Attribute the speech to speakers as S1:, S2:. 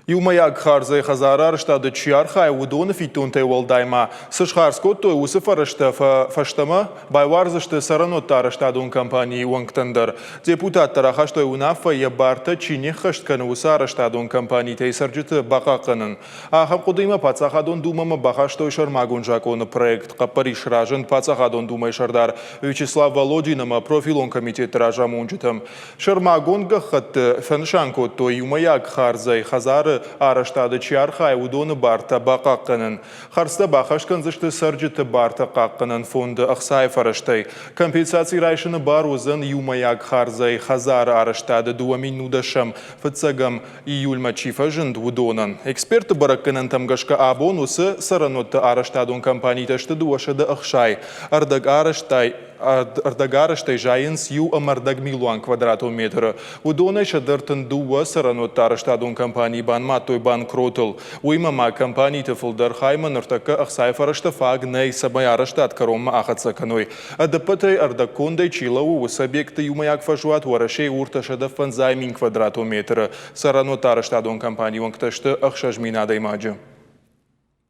S1: Иумӕйаг хардзӕй хӕдзары арӕзтады чи архайы, уыдоны фиддонтӕй уӕлдай ма, цы схардз кодтой, уыцы фӕрӕзтӕ фӕстӕмӕ байуардзысты цӕрӕнуӕтты арӕзтадон компанийы уӕнгтӕн дӕр. Депутаттӕ рахастой уынаффӕ, йӕ бартӕ чи не ххӕст кӕны, уыцы арӕзтадон компанитӕй цӕрджыты бахъахъхъӕнын. Ахӕм хъуыдыимӕ Паддзахадон Думӕмӕ бахастой сӕрмагонд закъоны проект. Хъӕппӕрис разынд Паддзахадон Думӕйы сӕрдар Вячеслав Володин ӕмӕ профилон комитеты разамонджытӕм. Сӕрмагонд гӕххӕтты фӕнысан кодтой, иумӕйаг хардзӕй хӕдзары арӕзтады чи архайы, уыдоны бартӕ бахъахъхъӕнын. Хӕрдзтӕ бахӕс кӕндзысты цӕрджыты бартӕ хъахъхъӕнӕн фонды ӕхцайы фӕрӕзтӕй. Компенсаци райсыны бар уыдзӕн иумӕйаг хардзӕй хӕдзары арӕзтады 2010-ӕм фыццӕгӕм июльмӕ чи фӕзынд, уыдонӕн. Экспертты бӕрӕггӕнӕнтӕм гӕсгӕ абон уыцы цӕрӕнуӕтты арӕзтадон компанитӕ сты 260. Ӕрдӕгарӕзтӕй зайынц иу ӕмӕ ӕрдӕг милуан квадратон метры. Уыдонӕй 132 цӕрӕнуӕтты арӕзтадон компанийы банымадтой банкротыл. Уыимӕ ма компаниты фылдӕр хаймӕ ныртӕккӕ ӕхцайы фӕрӕзтӕ фаг нӕй, цӕмӕй арӕзтад кӕронмӕ ахӕццӕ кӕной. Ӕдӕппӕтӕй ӕрдӕгкондӕй чи лӕууы, уыцы объектты иумӕйаг фӕзуат Уӕрӕсейы у 305 мин квадратон метры. Цӕрӕнуӕтты арӕзтадон компанийы уӕнгтӕ сты 6000 адӕймаджы.